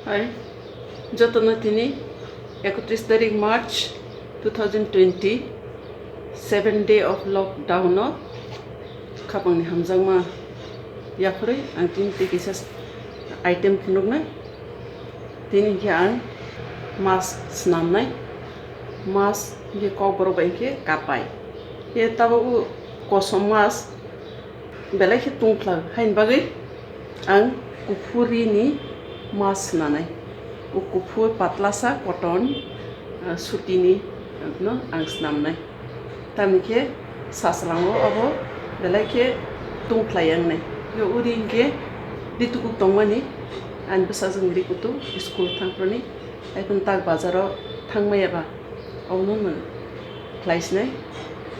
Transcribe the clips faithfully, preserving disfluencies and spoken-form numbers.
Hai, jotono tini ekotris tarik March two thousand twenty, seven day of lockdown o khapangni hamjakma yaphurwi ang tini tei kisa item phunuknai. Tini hinkhe ang mas snamnai, mas hinkhe kokborok bai hinkhe kapai. Hinkhe tabuk kosom mas belai khe tungkhlak, haini bagwi ang kuphur rini mas snanai. O kuphur patlasa cotton, ah, sutini no ang snamnai. Tamni khe sasrango abo belai khe tungkhlai wngnai. Yo uri hinkhe ri tukuk tongmani, ani bwsajwk ri kutuk school thangphuruni, haiphano tak bazaro thangmaya ba. Omono nwng khlai sinai.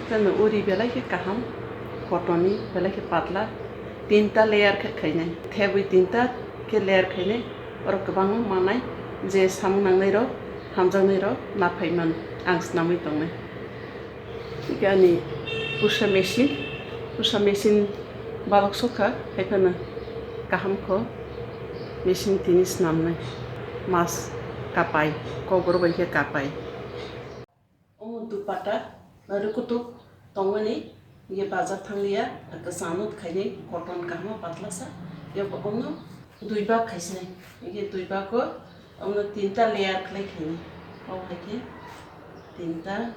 Tei nwng uri belai khe kaham, cotton ni belai khe patla, tinta layer khe khainai, thebwi tinta khe layer khainai. Borok kwbangma manai, je samung nangnai rok, hamjaknai rok naphai mano, ang snamwi tongnai. Tei ani pusa machine, pusa machine balok sokha, haiphano kaham kho machine tini snamnai, mas kapai, kokborok bai khe kapai. Omo dupatta, ri kutuk tongmani, ye bazar thangliya, kwchangno khainai, cotton kaham patlasa, ye omono dui bag khaisinai, ye dui bag o omono tinta layer khlai khainai, o hai khe tinta,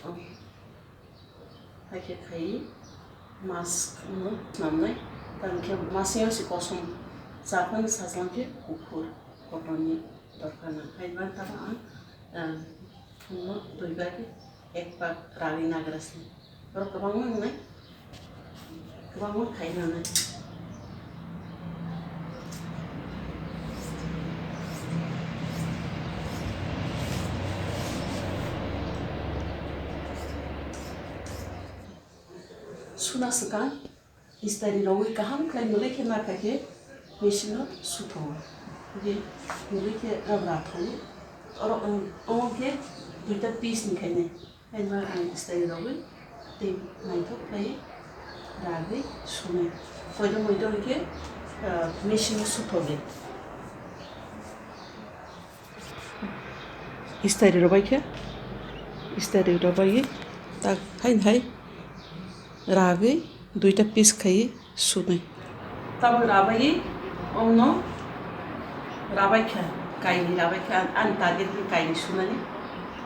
o. Hai khe khai mas wngno snamnai. Tamo khe masing o se kosom, chaphan sajlang khe kuphur, cotton ni dorkar nang. Hai ba tamo ang, ah, wngno dui bag, ek bag ragwi nagra se. Borok kwbangma wngnai, kwbangma khai nanai. Suna swkang, istari rogwi kaham khlai mwlwi khe nakha khe machine o suthogo. Hwnkhe mwlwi khe rathogwi oro, omo khe duita piece ni khainai. Haino ang istari rogwi tei naithok khlai ragwi sunai. Poito moito hwnkhe, ah, machine o suthogo. Istari rok bai khe, istari rok bai tak hai hai ragwi duita piece khai sunai. Tabuk rabai, omono rabai kha, kainwi rabai kha, ani target ni kainwi sunani,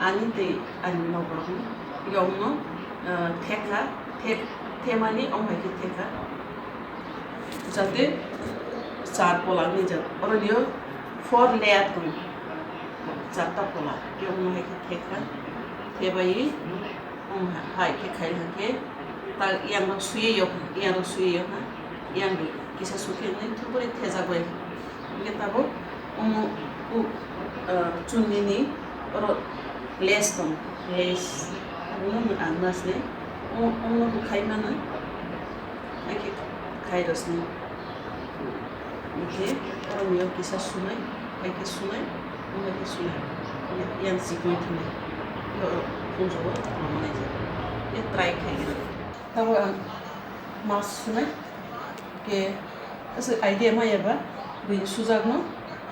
ani tei ani nokborokni. Omono, ah, thekha, thek-, themani omo hai khe thekha. Jate char pola wngwi jak. Oro nio four layer tongo. Charta pola. Khe omo hai khe thekha. Thebaiwi omo hai khe khai hai khe ta yang rok suye yok, yang rok suye yok ha. Yang rok kisa sukhe nai thuburi thejak bai. Hingke tabuk omo u, ah, chunni ni oro lace tong, lace. Omo ang nasne. O, omo bo khai mano. Hai khe khai rosni. Hingke oro miyok kisa sunai, hai khe sunai, omo hai khe sunai. Yang sikon thani. Yo, punjo o, omo nai je. Ye try khai gana. Tabuk ang mas sunai. Ke, aswk idea maya ba, buini sujakno,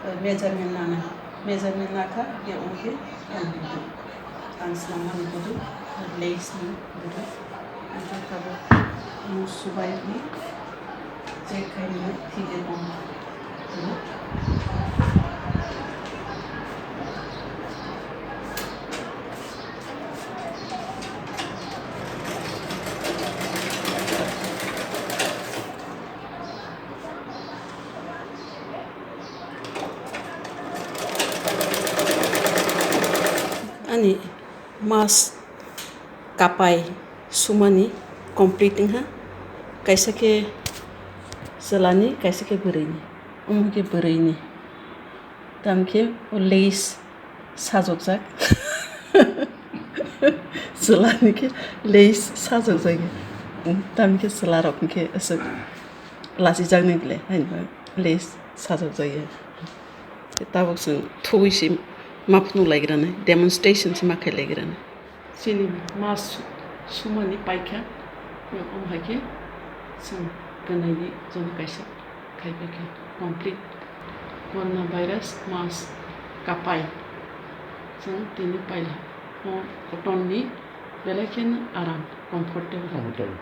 eh, measurement nanai. Measurement nakha, ke omo khe, ang budu. Ang swnamani budu, lace ni budu. Ang khe tabuk, omo subai ni, check khai ni, thik khe tong. Ani mas kapai sumani complete wngha, kaisa khe chwlani, kaisa khe bwrwini, omo khe bwrwini. Tamkhe o lace sajokjak. Chwlani khe lace sajokjak. Tamkhe chwlarok khe aswk lachijaknai le, haino lace sajokjak. Tabuk chwng thuwi se ma phunuk lai gra nai, demonstration se ma khai lai gra nai. Chini mas sumani paikha, omo hai khe chwng gwnaiwi jono kaisa khai paikha complete. Coronavirus mask kapai. Chwng tini paila. O cotton ni belai kheno aram, comfortable. Comfortable.